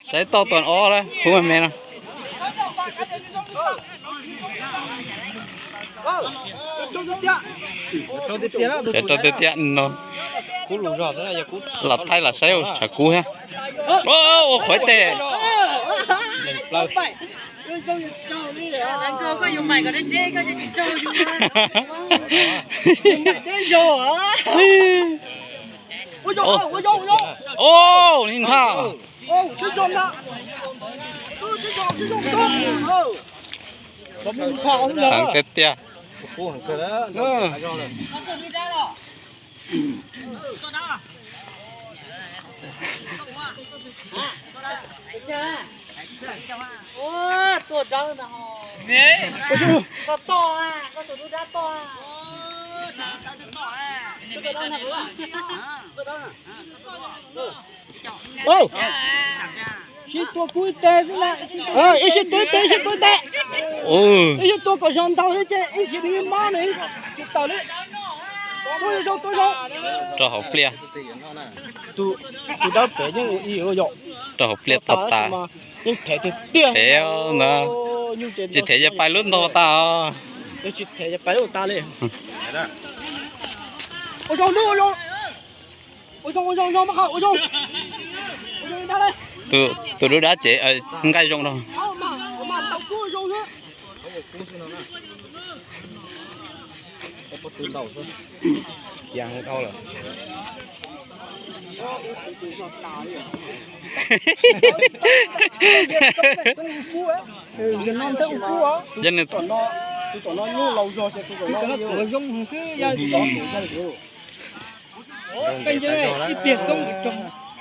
Saib toj tuaj ob lawm, kub me me no. Rau tiag tiag no. Lam thaij lam saib tshav kub thiab. Ua qhuav tes. Ua li ntag. Heev tiag tiag. Sib tua kub ib teg xwb na. Ib sib tua ib teg, ib sib tua ib teg. Ib sib tua kom zoo ntau thiab ces ib ntsis nws mob nws tsis tawm li. Tua zoo tua zoo. Rau hauv pliaj. Tus dawb pem yeej ua ib yam. Rau hauv pliaj tag tas. Yeej thev tiag tiag. Thev ntag. Tsis thev ces pais lub ntog tas os. Tsis thev ces pais lub tas li. Ua zoo, ua zoo, ua zoo, ua zoo, ua zoo, ua zoo. Tus dub dab ces nqaij zoo rau.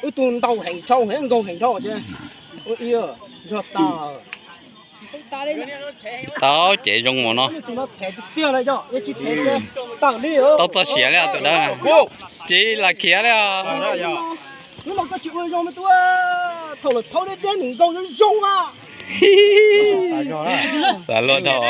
Ib tus ntau heev dhau, nkaus heev dhau ces ua ib zog tas. Tau cev zoo mus no. Tau txog siav li tus dawb. Tsis lam khiav li os. Thaum lawm thaub deb deb nws nkaus zoo zoo a. Xav luaj dhau.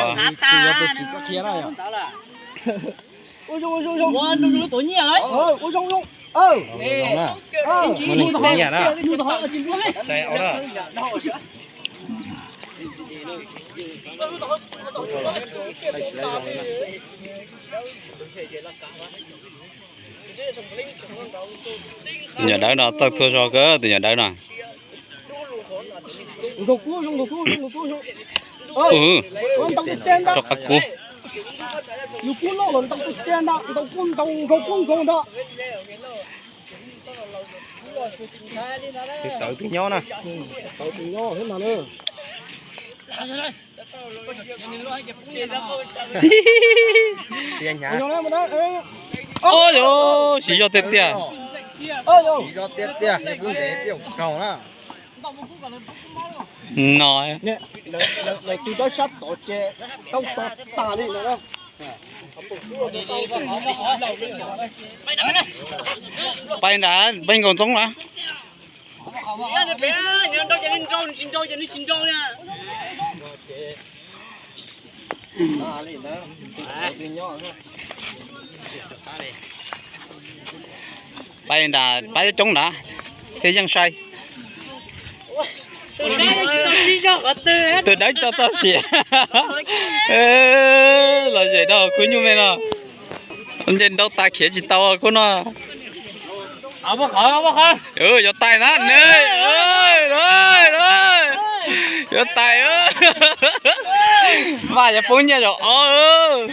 Tus nyuam dawb no txawj txhua zog kawg, tus nyuam dawb no. Rau qab kub. Nkaus kub nkaus ntag. Tawv twg nyob na. Tawv twg nyob thiab mas na. Ua yog siv zog tiag tiag. Siv zog tiag tiag, kuv ntev tiag kuv saug na. No. Lawv tus dawb sab tod ces tau tog tas li no. Pais nrad, pais nkaus ntxoob na. Pais nrad, pais coob nrad thiaj yeej sai. Tus dawb tso txoj sia. Los zem dhau khub nyuj me no. Nce nrau tas khiav tsis tau khub no. Yuav tais na. Yuav tais. Vaj yuav poob nyiaj zaum ob.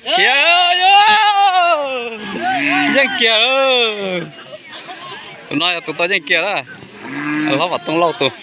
Khiav, yeej kiag. Tus no yog tus tau yeej kiag na. Hlob Vam Tooj Lauj tus.